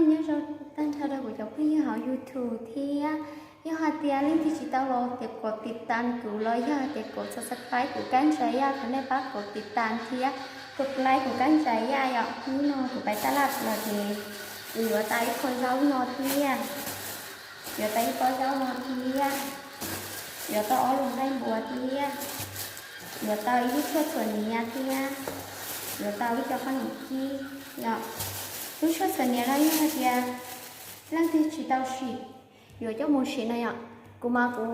Nyob zoo tag nrho rau kuv cov phooj ywg hauv YouTube thiab. Yog hais tias leej twg tsis tau los tias kom tiv tas kuv los yog tias kom subscribe kuv Kab Ntsa Yaj, thov nej pab kom tiv tas thiab kom like kuv Kab Ntsa Yaj yom. Hnub no kuv pais taj laj los ces kuv yuav tau ib qho zaub no thiab, yuav tau ib pob zaub no thiab, yuav tau ob lub nqaij npua thiab, yuav tau ib lub tshuaj txhuam hniav thiab, yuav tau ib co qhob noom cib yom. Lub tshuaj txhuam hniav no yog hais tias leej twg tsis tau sim, yuav coj mus sim no yom. Kuv mas kuv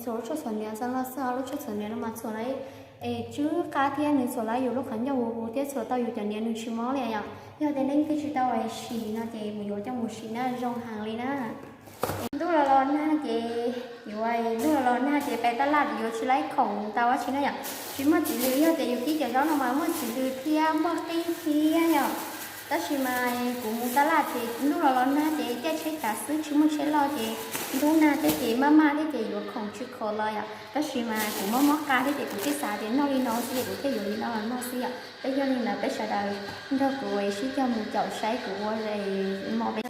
txhuam lub tshuaj txhuam hniav xwb los xwb, lub tshuaj txhuam hniav no mas txhuam lawm es tsw qab thiab nws txhuam lawm yus lub qhov ncauj huv huv thiab txhuam tau yus cov hniav nws tsis mob li yom. Yog tias leej twg tsis tau sim no ces mus yuav coj mus sim na, zoo heev li na. Ntuj los los nag ces yuav, ntuj los los nag ces pais taj laj yuav tsis laib khoom ntau dab tsi na yom. Tsis muaj txiv lws, yog tias yus kib cov zaub no mas muaj txiv lws thiab muaj qij thiab yom. Tab sis mas kuv mus taj laj ces ntuj los los nag ces caij tsheb kav xwb tsis muaj tsheb loj ces ntub nag thiab ces maj maj thiab ces yuav khoom tsis khoom los yom. Tab sis mas kuv mob mob qab thiab ces kuv thiaj xav tias noj li no xwb ces kuv thiaj yuav li no los noj xwb yom. Peb yog li ntawd peb sawv daws nrog kuv sib cog mus caum saib kuv ua mov peb.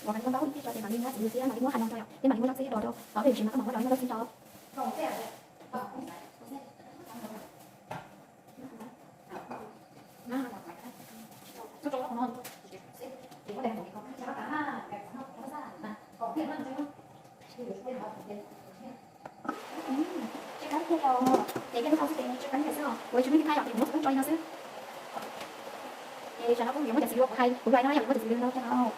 Ua mov li no txiv, ces mam li muab hais no rau yom, ces mam li muab zaub txib rau, ob peb tsis mas koj mam muab rau zaub txib rau. Tsw qab tiag tiag os, ces koj tau xwb ces tsw qab tiag xwb os, kuv tsis muaj ib tug thaj yom, ces kuv muab tso li no xwb. Ces tsam no kuj yuav muab cov txiv lws kuv hais kuv hais no yom, yuav muab cov txiv lws no rau.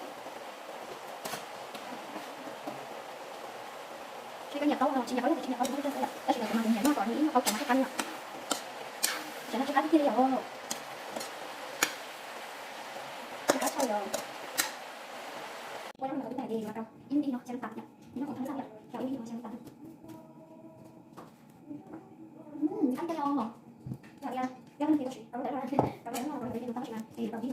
Seb koj nyiam tau no tsis nyiam tau los tsis nyiam tau los kuv tsis tau xwb yom, tab sis mas kuv mas kuv nyiam noj kom nws ib nyuag qau tseem mas qab qab li yom. Tsw qab tiag tiag li yom. Tsw qab tshaj yom. Ua zaub no tau ib tais ces yuav rau ib lub ib no xya tas yom, ib lub qhov thoob xaj yom, rau ib lub ib no xya tas. Qab tiag os. Yog, yog, yog leej twg yuav siv No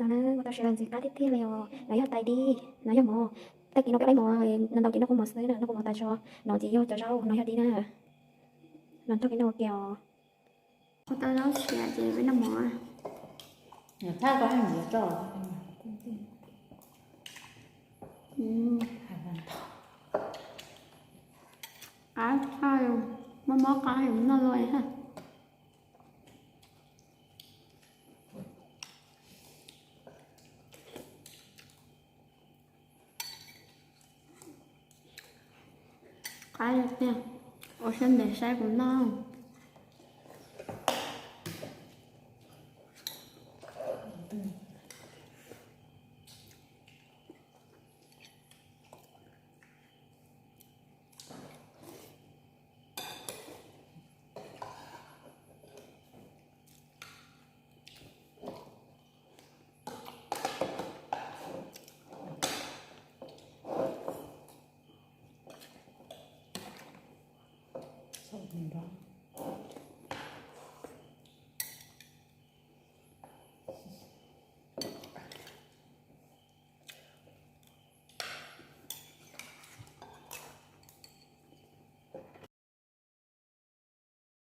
na, kuv tau siv los ntxim qab tiag tiag li os. No yog tais dib, no yog mov. Tag kis no peb ua mov, no ntau ces noj kuv mov xwb na, noj kuv mov tas tso. No ces yog cov zaub, no yog dib na. No nrog peb noj ua ke os. Ua tau zaub siav ces peb noj mov. Qab, mob mob qab noj luaj. Qab tiag, ua siab ntev saib kuv noj.